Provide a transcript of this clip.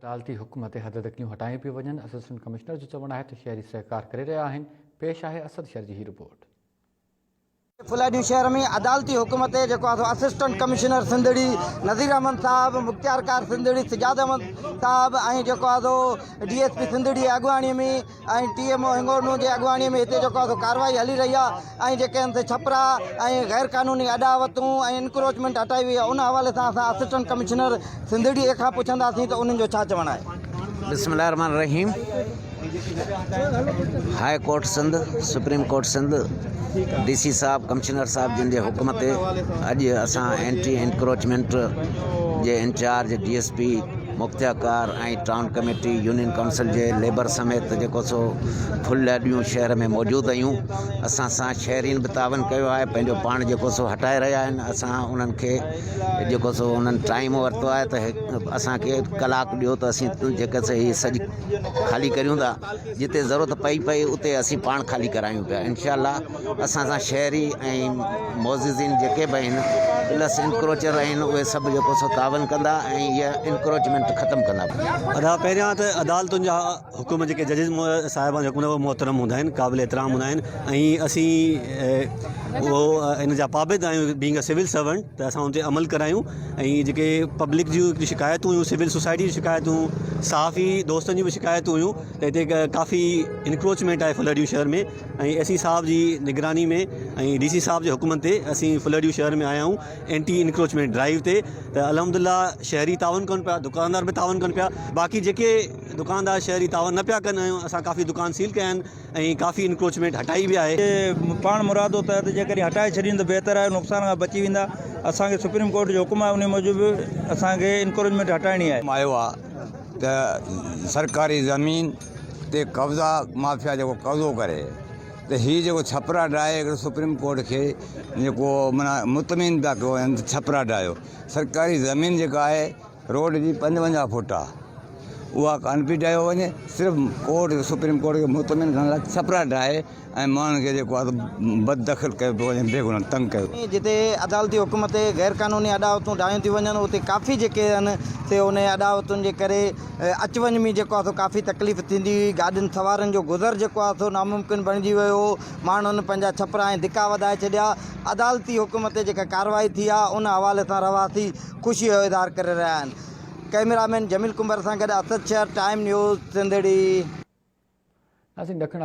عدالتي حڪم تي حد دخليون هٽايون پيون وڃن، اسسٽنٽ ڪمشنر جو چوڻ آهي ته شهري سهڪار ڪري رهيا آهن، پيش آهي اسد شر جي هي رپورٽ. ڦلهڏيون شهر ۾ عدالتي حڪم تي جيڪو آهي سو اسسٽنٽ ڪمشنر سنڌڙي نذير احمد صاحب، مختيارڪار سنڌڙي سجاد احمد صاحب ۽ جيڪو آهي سو ڊي ايس پي سنڌڙي جي اڳواڻي ۾ ۽ ٽي ايم او هنگورنو جي اڳواڻي ۾ هتي جيڪو آهي سو ڪارروائي هلي رهي آهي ۽ جيڪي آهن سي ڇپرا ۽ غير قانوني اڏاوتون ۽ انڪروچمينٽ هٽائي وئي آهي ان حوالي سان اسان اسسٽنٽ ڪمشنر سنڌڙي کان پڇنداسين ته انهن جو ڇا چوڻ آهي. بسم الله الرحمن الرحيم high court Sindh supreme court Sindh D C صاحب ڪمشنر صاحب جن جي حڪم تي اڄ اسان اينٽي انڪروچمينٽ جي انچارج ڊي ايس پي مختيارڪار ۽ ٽائون ڪميٽي يونين ڪائونسل جي ليبر سميت جيڪو سو ڦلهڏيون شهر ۾ موجود آهيون اسان سان شهرين به تعاون ڪيو آهي پنهنجو پاڻ جيڪو سو هٽائي رهيا آهن اسان انهن کي جيڪو سو انهن ٽائيم ورتو آهي ته اسان کي ڪلاڪ ڏيو ته اسين جيڪا سو هي سڄي خالي ڪريون ٿا جتي ضرورت پئي پئي اتي اسين پاڻ خالي ڪرايون پيا انشاء الله اسان سان شهري ۽ معززين جيڪي به آهن پلس انڪروچر آهن اهي سڀ جيڪو سو تعاون ڪندا ۽ هيء انڪروچمينٽ ختم ڪندا. ادا پهريان ته عدالتن جا حڪم جيڪي ججز صاحبان جا حڪم اهي محترم هوندا آهن قابل احترام هوندا آهن ۽ اسين اهو ان جا پابند آهيون بينگ اي سول سرونٽ ته اسان ان تي عمل ڪرايون ۽ جيڪي پبلڪ جون هڪڙيون شڪايتون هيون سول سوسائٽي جون شڪايتون صحافي دوستن جون به شڪايتون هيون ته هتي ڪافي انڪروچمينٽ آهي ڦلهڏيون شهر ۾ ۽ ايس سي صاحب جي نگراني ۾ ۽ ڊي سي صاحب جي حڪمن تي اسين ڦلهڏيون شهر ۾ آيا آهيون اينٽي انڪروچمينٽ ڊرائيو تي ته الحمد لله شهري تعاون ڪن پيا دڪاندار به تعاون ڪن پيا باقي جيڪي دڪاندار شهري تعاون نه پيا ڪن اسان ڪافي دڪان سيل ڪيا آهن ۽ ڪافي انڪروچمينٽ هٽائي به آهي. پاڻ مرادو تحت جيڪڏهن هٽائي ڇڏين ته بهتر آهي نقصان کان بچي ويندا اسان کي سپريم ڪورٽ جو حڪم آهي انهي موجب اسان کي انڪروچمينٽ هٽائڻي آهي. آيو آ ته سرڪاري زمين تي قبضا مافيا جيڪو قبضو ڪري ته هي جيڪو ڇپرا ڊاهي هڪڙو سپريم ڪورٽ کي جيڪو معنيٰ مطمئن پيا ڪيو وڃن ته ڇپرا ڊاهيو سرڪاري زمين جيڪا آهي روڊ جي 55 فوٽ آ اها ڪانه پئي ڊاهيو وڃي صرف ڪورٽ سپريم ڪورٽ کي مطمئن ڪرڻ لاء ڇپرا ڊاهي ۽ ماڻهن کي جيڪو آهي بد دخل ڪيو پيو وڃي بيگناهه تنگ ڪيو. جتي عدالتي حڪم تي غير قانوني اڏاوتون ڊاهيون ٿيون وڃن اتي ڪافي جيڪي آهن سي انهي اڏاوتن جي ڪري اچ وڃ ۾ جيڪو آهي سو ڪافي تڪليف ٿيندي هئي گاڏين سوارن جو گذر جيڪو آهي سو ناممڪن بڻجي ويو هو ماڻهن پنهنجا ڇپرا ۽ ڌڪا وڌائي ڇڏيا عدالتي حڪم تي جيڪا ڪارروائي ٿي آهي ان حوالي سان رهواسي خوشي جو اظهار ڪري رهيا آهن ڪئميرا مين جميل ڪنڀر سان گڏ اسد شهر ٽائيم نيوز سنڌڙي. ناظرين ڏکڻ.